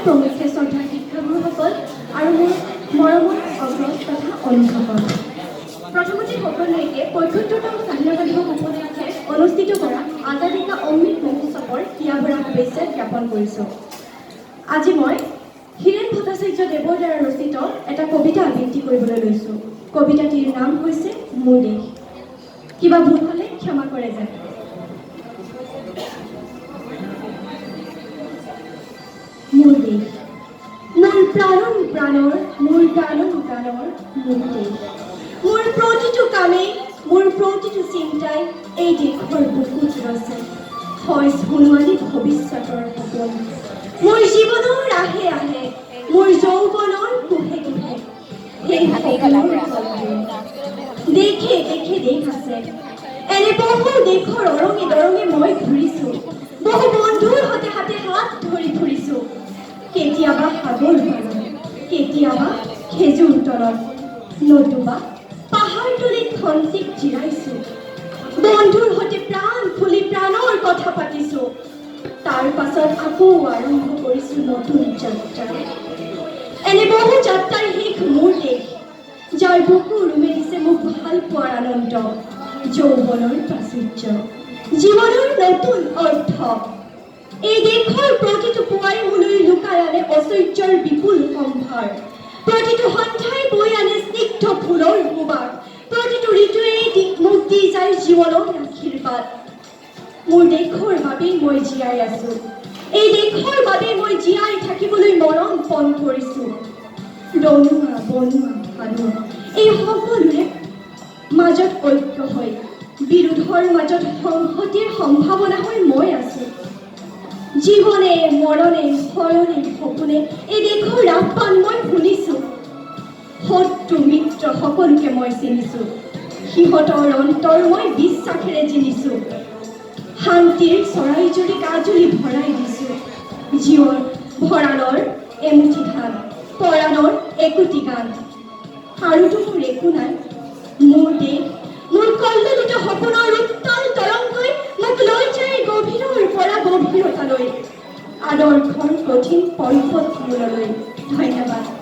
প্ৰমুখ্যে শ্ৰদ্ধাৰ শিক্ষাগুৰুসকল আৰু মোৰ মৰমৰ অগ্ৰজ তথা অনুজসকল, প্ৰথমতে সকলোকে 75তম স্বাধীনতা দিৱস উপলক্ষে অনুষ্ঠিত কৰা আজাদী কা অমৃত মহোৎসৱৰ হিয়াভৰা শুভেচ্ছা জ্ঞাপন কৰিছোঁ। আজি মই হীৰেণ ভট্টাচাৰ্য দেৱৰ দ্বাৰা ৰচিত এটা কবিতা আবৃত্তি কৰিবলৈ লৈছোঁ। কবিতাটিৰ নাম হৈছে মোৰ দেশ। কিবা ভুল হ'লে ক্ষমা কৰে যেন। মোৰ দেশ, মোৰ প্ৰাণৰো প্ৰাণৰ, মোৰ গানৰো গানৰ মোৰ দেশ। মোৰ প্ৰতিটো কামেই, মোৰ প্ৰতিটো চিন্তাই এই দেশৰ বুকুত ৰচে হয় সোণোৱালী ভৱিষ্যতৰ সপোন। মোৰ জীৱনৰ আহে আহে, মোৰ যৌৱনৰ কোষে কোষে সেই সপোনৰ কলৰৱ। দেশে দেশে দেশ আছে। এনে বহু দেশৰ অৰঙে দৰঙে মই ঘূৰিছো। বহু বন্ধুৰ সতে হাতে হাত ধৰি ফুৰিছো। কেতিয়াবা সাগৰ পাৰত, কেতিয়াবা খেজুৰ তলত, নতুবা পাহাৰ তলিত খন্তিক জিৰাইছো। বন্ধুৰ সৈতে প্ৰাণ খুলি প্ৰাণৰ কথা পাতিছো। তাৰ পাছত আকৌ আৰম্ভ কৰিছো নতুন যাত্ৰা। এনে বহু যাত্ৰাৰ শেষ মোৰ দেশ, যাৰ বুকুৰ উমে দিছে মোক ভাল পোৱাৰ আনন্দ, যৌৱনৰ প্ৰাচুৰ্য, জীৱনৰ নতুন অৰ্থ। এই দেশৰ প্ৰতিটো পুৱাই মোলৈ লুকাই আনে ঐশ্বৰ্যৰ বিপুল সম্ভাৰ। প্ৰতিটো সন্ধ্যাই বৈ আনে স্নিগ্ধ ফুলৰ সুবাস। প্ৰতিটো ঋতুৱেই মোক দি যায় জীৱনৰ আশীৰ্বাদ। মোৰ দেশৰ বাবেই মই জীয়াই আছো। এই দেশৰ বাবেই মই জীয়াই থাকিবলৈ মৰণ পণ কৰিছো। ৰণুৱা, বনুৱা, হালোৱা, এই সকলোৰে মাজত ঐক্য হৈ, বিৰোধৰ মাজত সংহতিৰ সম্ভাৱনা হৈ মই আছো। জীৱনে মৰণে, শৰণে সপোনে এই দেশৰ আহ্বান মই শুনিছো। শত্ৰু মিত্ৰ সকলোকে মই চিনিছো। সিহঁতৰ অন্তৰ মই বিশ্বাসেৰে জিনিছো। শান্তিৰ চৰাইজুৰিক আঁজুৰি ভৰাই দিছো। জীৱন ভঁৰালৰ এমুঠি ধান, পৰাণৰ একোটি গান, আৰুতো মোৰ একো নাই। মোৰ দেশ, মোৰ কল্লোলিত সপোনৰ উত্তাল তৰংগই মোক লৈ যায় গভীৰৰ পৰা গভীৰতালৈ, আদৰ্শৰ কঠিন পৰ্বত মূললৈ। ধন্যবাদ।